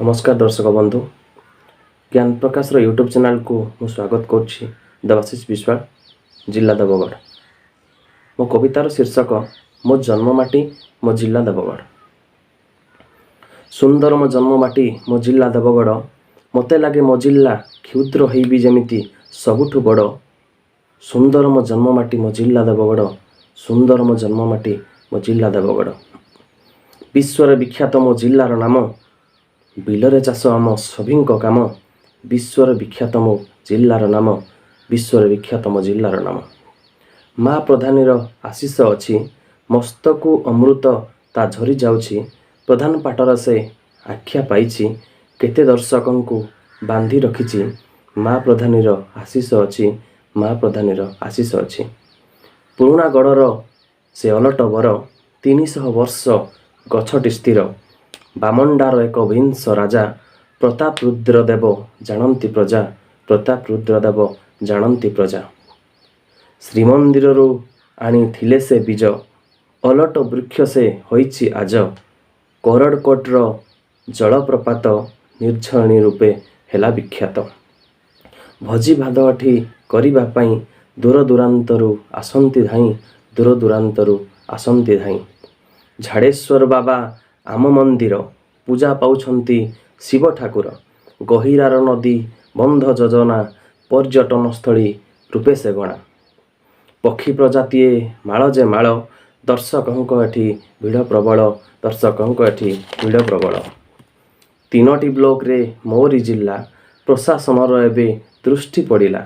ନମସ୍କାର ଦର୍ଶକ ବନ୍ଧୁ, ଜ୍ଞାନ ପ୍ରକାଶର ୟୁଟ୍ୟୁବ୍ ଚ୍ୟାନେଲକୁ ମୁଁ ସ୍ୱାଗତ କରୁଛି। ଦେବାଶିଷ ବିଶ୍ୱାଳ, ଜିଲ୍ଲା ଦେବଗଡ଼। ମୋ କବିତାର ଶୀର୍ଷକ ମୋ ଜନ୍ମମାଟି ମୋ ଜିଲ୍ଲା ଦେବଗଡ଼। ସୁନ୍ଦର ମୋ ଜନ୍ମମାଟି ମୋ ଜିଲ୍ଲା ଦେବଗଡ଼। ମୋତେ ଲାଗେ ମୋ ଜିଲ୍ଲା କ୍ଷୁଦ୍ର ହେଇବି ଯେମିତି ସବୁଠୁ ବଡ଼। ସୁନ୍ଦର ମୋ ଜନ୍ମମାଟି ମୋ ଜିଲ୍ଲା ଦେବଗଡ଼। ସୁନ୍ଦର ମୋ ଜନ୍ମମାଟି ମୋ ଜିଲ୍ଲା ଦେବଗଡ଼। ବିଶ୍ୱରେ ବିଖ୍ୟାତ ମୋ ଜିଲ୍ଲାର ନାମ। ବିଲରେ ଚାଷ ଆମ ସଭିଙ୍କ କାମ। ବିଶ୍ୱରେ ବିଖ୍ୟାତ ମୋ ଜିଲ୍ଲାର ନାମ। ବିଶ୍ୱରେ ବିଖ୍ୟାତ ମୋ ଜିଲ୍ଲାର ନାମ। ମା ପ୍ରଧାନୀର ଆଶିଷ ଅଛି, ମସ୍ତକୁ ଅମୃତ ତା ଝରି ଯାଉଛି। ପ୍ରଧାନ ପାଟର ସେ ଆଖ୍ୟା ପାଇଛି, କେତେ ଦର୍ଶକଙ୍କୁ ବାନ୍ଧି ରଖିଛି। ମା ପ୍ରଧାନୀର ଆଶିଷ ଅଛି, ମା ପ୍ରଧାନୀର ଆଶିଷ ଅଛି। ପୁରୁଣା ଗଡ଼ର ସେ ଅଲଟ ବର, 300 ବର୍ଷ ଗଛଟି ସ୍ଥିର। ବାମଣ୍ଡାର ଏକ ବିଂଶ ରାଜା ପ୍ରତାପ ରୁଦ୍ର ଦେବ ଜାଣନ୍ତି ପ୍ରଜା। ପ୍ରତାପ ରୁଦ୍ର ଦେବ ଜାଣନ୍ତି ପ୍ରଜା। ଶ୍ରୀମନ୍ଦିରରୁ ଆଣିଥିଲେ ସେ ବୀଜ, ଅଲଟ ବୃକ୍ଷ ସେ ହୋଇଛି ଆଜ। କରଡ଼କୋଟର ଜଳପ୍ରପାତ ନିର୍ଝରଣୀ ରୂପେ ହେଲା ବିଖ୍ୟାତ। ଭୋଜି ଭାତ ଏଠି କରିବା ପାଇଁ ଦୂର ଦୂରାନ୍ତରୁ ଆସନ୍ତି ଧାଇଁ। ଦୂର ଦୂରାନ୍ତରୁ ଆସନ୍ତି ଧାଇଁ। ଝାଡ଼େଶ୍ୱର ବାବା ଆମ ମନ୍ଦିର, ପୂଜା ପାଉଛନ୍ତି ଶିବ ଠାକୁର। ଗହିରାର ନଦୀ ବନ୍ଧ ଯୋଜନା, ପର୍ଯ୍ୟଟନସ୍ଥଳୀ ରୂପେ ସେ ଗଣା। ପକ୍ଷୀ ପ୍ରଜାତିଏ ମାଳ ଯେ ମାଳ, ଦର୍ଶକଙ୍କ ଏଠି ଭିଡ଼ ପ୍ରବଳ। ଦର୍ଶକଙ୍କ ଏଠି ଭିଡ଼ ପ୍ରବଳ। ତିନୋଟି ବ୍ଲକରେ ମୋରି ଜିଲ୍ଲା, ପ୍ରଶାସନର ଏବେ ଦୃଷ୍ଟି ପଡ଼ିଲା।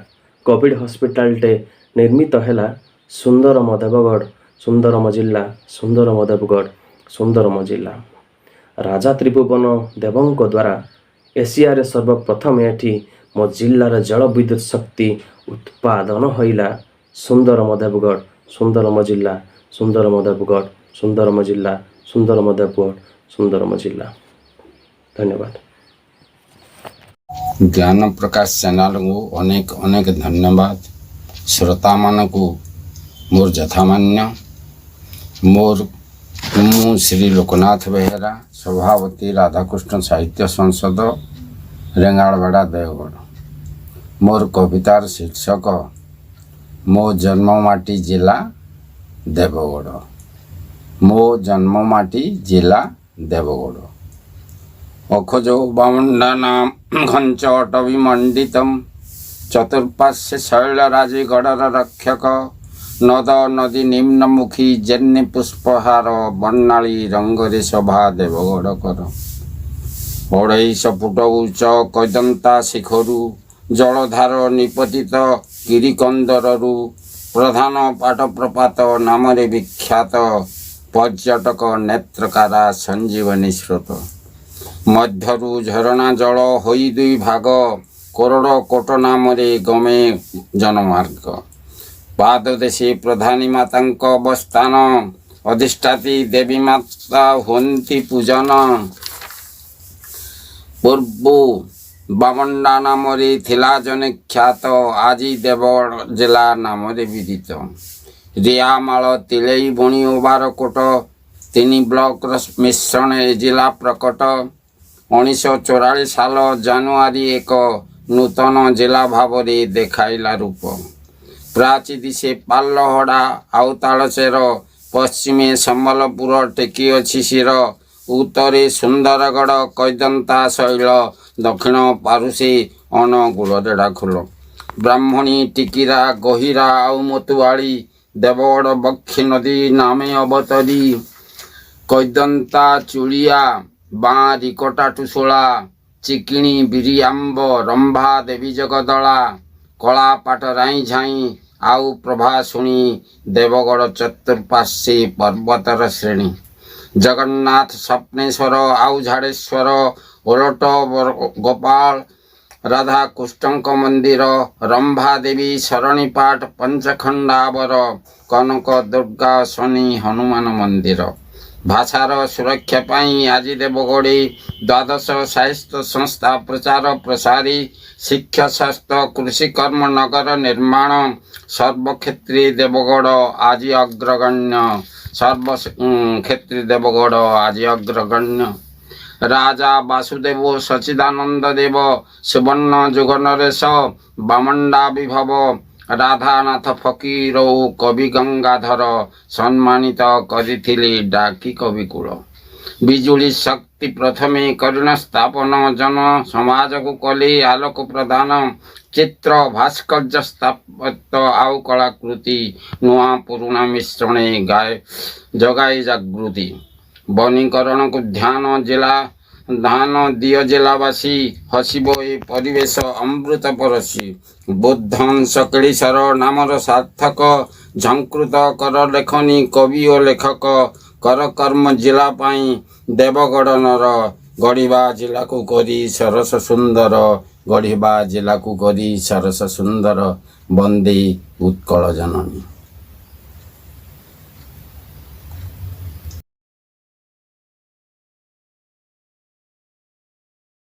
କୋଭିଡ଼ ହସ୍ପିଟାଲଟେ ନିର୍ମିତ ହେଲା। ସୁନ୍ଦର ମୋ ଦେବଗଡ଼, ସୁନ୍ଦର ମୋ ଜିଲ୍ଲା। ସୁନ୍ଦର ମୋ ଦେବଗଡ଼, ସୁନ୍ଦର ମୋ ଜିଲ୍ଲା। ରାଜା ତ୍ରିଭୁବନ ଦେବଙ୍କ ଦ୍ୱାରା ଏସିଆରେ ସର୍ବପ୍ରଥମେ ଏଠି ମୋ ଜିଲ୍ଲାର ଜଳ ବିଦ୍ୟୁତ ଶକ୍ତି ଉତ୍ପାଦନ ହୋଇଲା। ସୁନ୍ଦର ମୋ ଦେବଗଡ଼, ସୁନ୍ଦର ମୋ ଜିଲ୍ଲା। ସୁନ୍ଦର ମୋ ଦେବଗଡ଼, ସୁନ୍ଦର ମୋ ଜିଲ୍ଲା। ସୁନ୍ଦର ମୋ ଦେବଗଡ଼, ସୁନ୍ଦର ମୋ ଜିଲ୍ଲା। ଧନ୍ୟବାଦ। ଜ୍ଞାନ ପ୍ରକାଶ ଚ୍ୟାନେଲକୁ ଅନେକ ଅନେକ ଧନ୍ୟବାଦ। ଶ୍ରୋତାମାନଙ୍କୁ ମୋର ଯଥାମାନ୍ୟ। ମୁଁ ଶ୍ରୀ ଲୋକନାଥ ବେହେରା, ସଭାପତି, ରାଧାକୃଷ୍ଣ ସାହିତ୍ୟ ସଂସଦ, ରେଙ୍ଗାଳବେଡ଼ା, ଦେଓଗଡ଼। ମୋର କବିତାର ଶୀର୍ଷକ ମୋ ଜନ୍ମମାଟି ଜିଲ୍ଲା ଦେବଗଡ଼। ମୋ ଜନ୍ମମାଟି ଜିଲ୍ଲା ଦେବଗଡ଼। ଅଖୋଜ ବାମଣ୍ଡା ନାମ ଘଞ୍ଚ ଅଟବୀ ମଣ୍ଡିତମ୍, ଚତୁର୍ପାର୍ଶ୍ୱେ ଶୈଳରାଜି ଗଡ଼ର ରକ୍ଷକ। ନଦ ନଦୀ ନିମ୍ନମୁଖୀ ଜେନ୍ନି ପୁଷ୍ପହାର, ବର୍ଣ୍ଣାଳୀ ରଙ୍ଗରେ ଶୋଭା ଦେବଗଡ଼ କର। 250 ଫୁଟ ଉଚ୍ଚ କୈଦନ୍ତା ଶିଖରୁ ଜଳଧାର ନିପତିତ ଗିରିକନ୍ଦରରୁ, ପ୍ରଧାନ ପାଟପ୍ରପାତ ନାମରେ ବିଖ୍ୟାତ, ପର୍ଯ୍ୟଟକ ନେତ୍ରକାରା ସଞ୍ଜୀବନୀ ସ୍ରୋତ। ମଧ୍ୟରୁ ଝରଣା ଜଳ ହୋଇ ଦୁଇ ଭାଗ, କୋରଡ଼ କୋଟ ନାମରେ ଗମେ ଜନମାର୍ଗ। ପାଦଦେଶେ ପ୍ରଧାନୀ ମାତାଙ୍କ ଅବସ୍ଥାନ, ଅଧିଷ୍ଠାତ୍ରୀ ଦେବୀ ମାତା ହୁଅନ୍ତି ପୂଜନ। ପୂର୍ବୁ ବାମଣ୍ଡା ନାମରେ ଥିଲା ଜନେ ଖ୍ୟାତ, ଆଜି ଦେବଗଡ଼ ଜିଲ୍ଲା ନାମରେ ବିଦିତ। ରିଆମାଳ, ତିଲେଇ ବଣି ଓ ବାରକୋଟ ତିନି ବ୍ଲକର ମିଶ୍ରଣ ଏ ଜିଲ୍ଲା ପ୍ରକଟ। 1944 ସାଲ ଜାନୁଆରୀ 1 ନୂତନ ଜିଲ୍ଲା ଭାବରେ ଦେଖାଇଲା ରୂପ। ପ୍ରାଚୀ ଦିଶେ ପାଲହଡ଼ା ଆଉ ତାଳଚେର, ପଶ୍ଚିମେ ସମ୍ବଲପୁର ଟେକି ଅଛି ଶିର, ଉତ୍ତରେ ସୁନ୍ଦରଗଡ଼ କୈଦନ୍ତା ଶୈଳ, ଦକ୍ଷିଣ ପାରୁସି ଅନୁଗୁଳ ରେଢ଼ାଖୋଲ। ବ୍ରାହ୍ମଣୀ, ଟିକିରା, ଗହିରା ଆଉ ମତୁଆଳି, ଦେବଗଡ଼ ବକ୍ଷୀ ନଦୀ ନାମେ ଅବତରୀ। କୈଦନ୍ତା, ଚୁଳିଆ, ବାଁରି, କଟାଟୁଶୋଳା, ଚିକିଣି, ବିରିଆମ୍ବ, ରମ୍ଭା ଦେବୀ ଜଗଦଳା, କଳାପାଟ ରାଇଁ ଝାଇଁ ଆଉ ପ୍ରଭାଶୁଣୀ, ଦେବଗଡ଼ ଚତୁର୍ପାର୍ଶ୍ୱେ ପର୍ବତର ଶ୍ରେଣୀ। ଜଗନ୍ନାଥ, ସ୍ୱପ୍ନେଶ୍ୱର ଆଉ ଝାଡ଼େଶ୍ୱର, ଓଲଟ ଗୋପାଳ, ରାଧାକୃଷ୍ଣଙ୍କ ମନ୍ଦିର, ରମ୍ଭା ଦେବୀ, ସରଣୀପାଟ, ପଞ୍ଚଖଣ୍ଡାବର, କନକ ଦୁର୍ଗା, ଶନି ହନୁମାନ ମନ୍ଦିର। ଭାଷାର ସୁରକ୍ଷା ପାଇଁ ଆଜି ଦେବଗଡ଼େ ଦ୍ୱାଦଶ ସାହିତ୍ୟ ସଂସ୍ଥା ପ୍ରଚାର ପ୍ରସାରୀ। ଶିକ୍ଷା, ସ୍ୱାସ୍ଥ୍ୟ, କୃଷିକର୍ମ, ନଗର ନିର୍ମାଣ, ସର୍ବକ୍ଷେତ୍ରେ ଦେବଗଡ଼ ଆଜି ଅଗ୍ରଗଣ୍ୟ। ସର୍ବ କ୍ଷେତ୍ରେ ଦେବଗଡ଼ ଆଜି ଅଗ୍ରଗଣ୍ୟ। ରାଜା ବାସୁଦେବ ସଚିଦାନନ୍ଦ ଦେବ, ସୁବର୍ଣ୍ଣ ଯୁଗ ନରେଶ ବାମଣ୍ଡା ବିଭବ, ରାଧାନାଥ ଫକୀର ଓ କବି ଗଙ୍ଗାଧର ସମ୍ମାନିତ କରିଥିଲେ ଡାକି କବିକୁଳ। ବିଜୁଳି ଶକ୍ତି ପ୍ରଥମେ କରିଣ ସ୍ଥାପନ, ଜନ ସମାଜକୁ କଲେ ଆଲୋକ ପ୍ରଦାନ। ଚିତ୍ର, ଭାସ୍କର୍ଯ୍ୟ, ସ୍ଥାପତ୍ୟ ଆଉ କଳାକୃତି, ନୂଆ ପୁରୁଣା ମିଶ୍ରଣେ ଗାଏ ଜଗାଇ ଜାଗୃତି। ବନୀକରଣକୁ ଧ୍ୟାନ ଜିଲ୍ଲା ଧାନ ଦିଅ ଜିଲ୍ଲାବାସୀ, ହସିବ ଏ ପରିବେଶ ଅମୃତ ପରଶି। ବୁଦ୍ଧଂଶ କିଳିସର ନାମର ସାର୍ଥକ, ଝଙ୍କୃତ କର ଲେଖନୀ କବି ଓ ଲେଖକ। କର କର୍ମ ଜିଲ୍ଲା ପାଇଁ ଦେବଗଡ଼ ନର, ଗଢ଼ିବା ଜିଲ୍ଲାକୁ କରି ସରସ ସୁନ୍ଦର, ଗଢ଼ିବା ଜିଲ୍ଲାକୁ କରି ସରସ ସୁନ୍ଦର। ବନ୍ଦେ ଉତ୍କଳ ଜନନୀ।